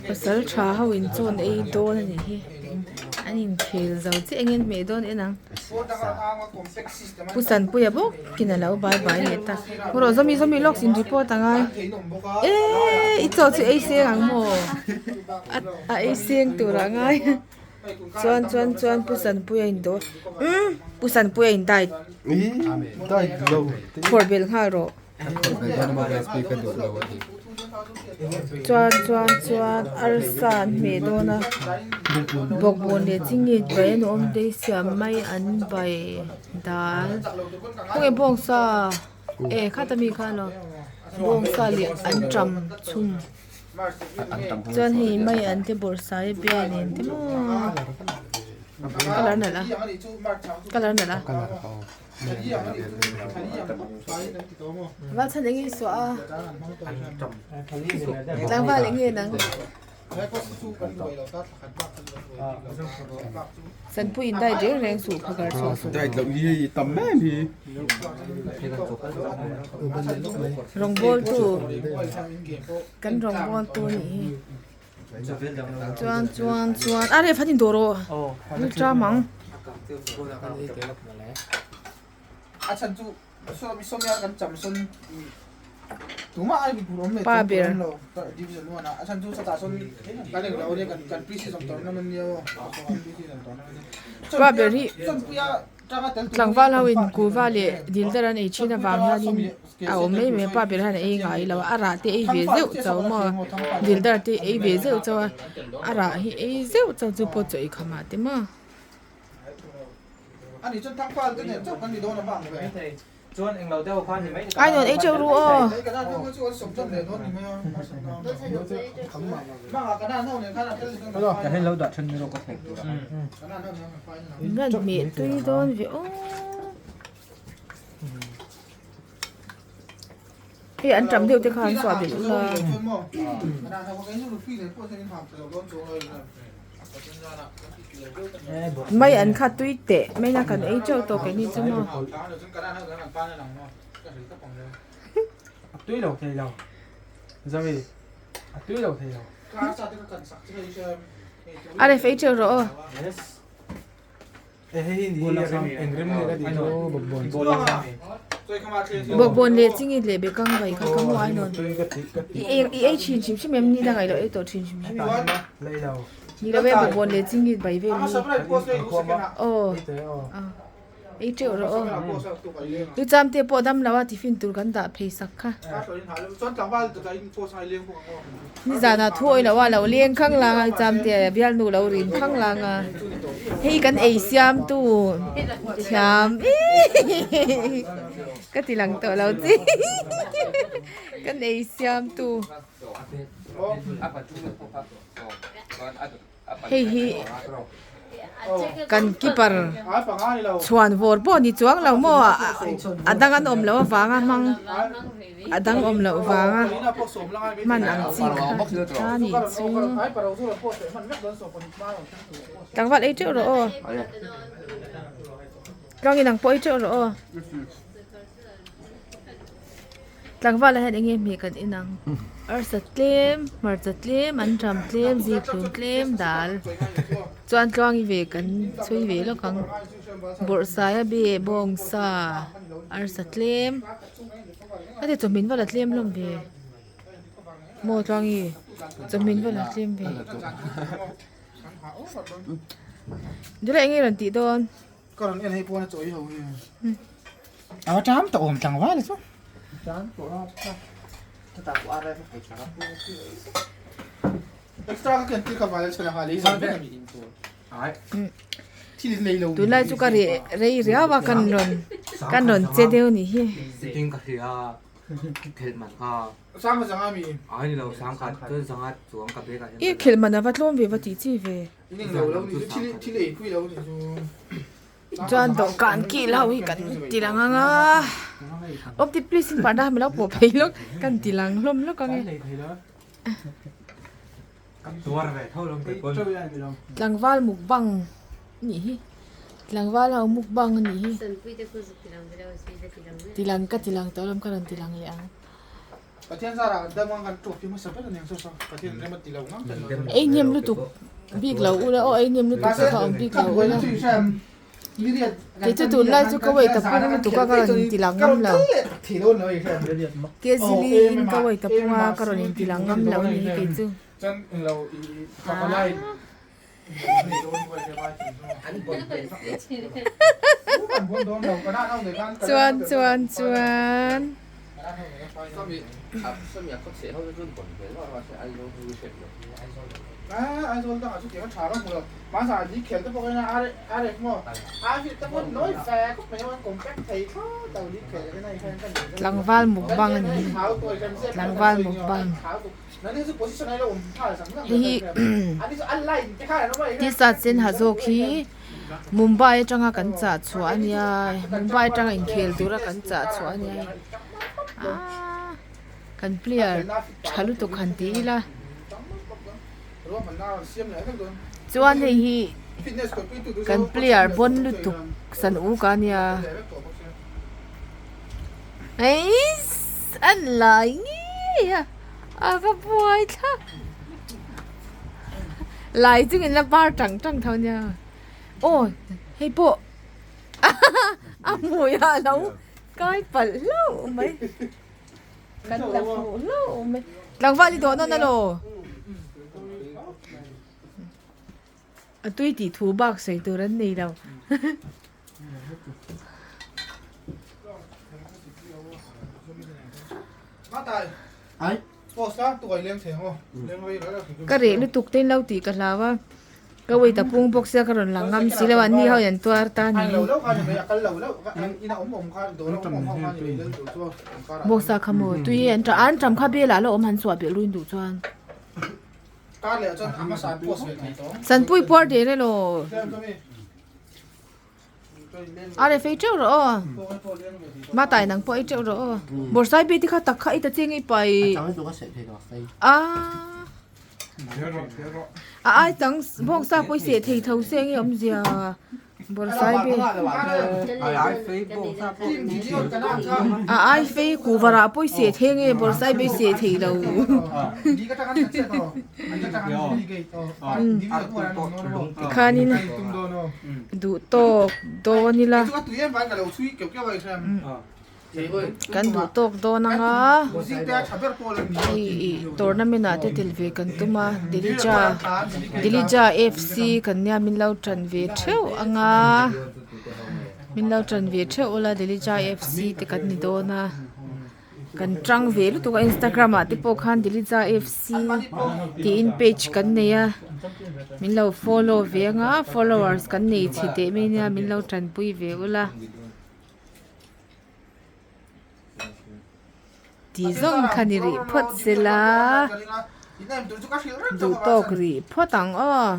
Pasal tha ho in chawn ei dawn a nih hi an inkhel zo chiah eng nge an hmeh dawn en ang Pu Sanpuia bawkin a lo bai bai leh ta haw rawh zawmi zawmi lawk in report a ngai eee i chaw chu ei seng ang maw a ei seng turah a ngai chuan chuan chuan Pu Sanpuia in dawh umm Pu Sanpuia in diet phawrh belh nghal rawh. Chuan chuan chuan arsa an hmeh dawn a bawkbawn leh chingit bai an awm te siam mai an bai dal khawnge bawngsa eh khata mi kha alo bawngsa leh anṭam chhum chuan hei mai an te bawrhsai be nen te maw colour nalh a colour nalh a. Valchhan eng nge suah a? Tlangval eng nge nang? Sanpui in diet reng reng suh phakar chhuah suh. Diet loh hi hei tam em hi. Rawngbawl tu kan rawngbawl tu nih hi. Chuan chuan chuan a ref an indawh rawh an ṭam ang. Pa ber pa ber hi Tlangval ho in kuva leh dil dar an ei thin avang hianin a awm mai mai a pa ber hian a ei ngai lo a a rah te ei ve zeuh chauh maw dil dar te ei ve zeuh chauh a a rah hi ei zeuh chauh chu pawh chaw ei kham ah te maw. Ai nuan ei teuh ru aw. Ngan hmeh tui dawn ve aw. Hei an tam deuh te kha an chhuah belh ula. Mai an kha tui teh mai na kan ei teuh tawh keini chu maw. Tui lo thei lo. Zoe, a tui lo thei lo. A ref ei teuh rawh aw. Yes. Bawkbawn leh chingit leh bekang vai kha ka hmu ai nawn. I ei i ei thin hrim hrim em ni dang ngaih loh ei tawh thin hrim hrim em? Ni lo e bawkbawn leh chingit vai vel hi. Aw ei teuh rawh aw. Lucham te pawh dam lo a tiffin tur kan dah phei sak kha. Nizanah thu awih loh a lo leng khang lang a chamte a bialnu lo rin khang lang a hei kan ei siam tu thiam ihh ka ti lang tawh lo chi kan ei siam tu Hei hi kan keeper chhuan vawr pawh a ni chuang lo maw a dang an awm loh avanga hmang a dang awm loh vanga hman ang chi kha a nih chu tlangval ei teuh rawh aw tlangin ang pawh ei teuh rawh aw. Tlangval ah hian eng nge hmeh kan en ang arsa tlem hmarcha tlem anṭam tlem zikhlum tlem dal chuan tluangi ve kan chhui ve lawk ang bawrhsaia be bawngsa arsa tlem a ti chawhmin vel a tlem hlawm ve maw tluangi chawhmin vel a tlem ve dula eng nge rawn tih dawn. Ka rawn en hei pawn a chaw i ho hi. A va ṭam tawh awm tlangval a chu. Ṭam tawh a tha. Chutah pawh a rem thei tha. Extra ka ken tir kha vai chhela nga lei zan vek a mi in tur. Ai. Thil in lei lo. Tunlai chu ka reh rei riau a kan rawn kan rawn che deuh ni hi. Tin ka hria khelh man kha. Sang zanga mi. Ai ni lo sang khat chuan zanga chuang ka bag ah hian. I khelh man a va tlawm ve va tih chi ve. Chuan dawhkan kil ho hi kan ti lang ang a awmte please in parda mi lo pawh phei lawk kan ti lang hlawm lawk ang e tlangval mukbang a nih hi. Tlangval ho mukbang a nih hi. Tilang ka tilang tawh lam ka rawn tilang leh ang. Ei hnem lutuk bik lo ula aw ei hnem lutuk kha awm bik lo ula. Kei chu tunlai chu ka wait a pung lutuk a ka rawn inti lang ngam lo. Kezili in ka wait a pung a ka rawn inti lang ngam lo a ni hi kei chu. Chuan chuan chuan. Tlangval mukbang a ni hi tlangval mukbang. Hei hi t-shirt sen ha zawk hi Mumbai atanga kan chah chhuah a nia Mumbai atanga inkhel tura kan chah chhuah a nia hei aaa kan player tha lutuk han ti ila chuan hei hi kan player bawn lutuk san uk a nia eiss an lai ngei a. A va buai thlap. Lai chu in la par tang tang tho nia. Aw hei pawh a hmui ah lo kai palh hlauh mai. Kan la fuh hlauh mai. Tlangval i dawh nawn alaw? A tui tih thu bak sawi tur an nei lo. Ka reh lutuk te in lo tih ka hlau a, ka wait a pung bawk sia ka rawn lang ngam si lo a, ni ho hian tuar ta a ni. Bawksa kha maw tui an ṭam kha bel ah la awm han chhuah belh ruin duh chuan. Sanpui puar der elaw? A re fei teuh rawh aw. Matai nang pawh ei teuh rawh aw. Bawrhsai bik te kha tak kha i ta cheng i pai. A a ai tang bawngsa pawh i seh thei tho se enge awmzia. A ai fei kuvar ah pawh i seh thei ange bawrhsai be i seh thei lo tikhanin duh tawk dawn ila Kan duh tawk dawn ang a, hei ih tournament ah te tel ve kan tum a Dilija Dilija F C kan nia min lo tan ve theuh ang a min lo tan ve theuh ula Dilija F C te kan ni dawn a kan tang ve lutuk a instagram ah te pawh khan Dilija F C tiin page kan nei a min lo follow ve ang a followers kan nei chhe teh mai nia min lo tanpui ve ula. Ti zawng kha ni rih phawt sela duh tawk rih phawt ang aw.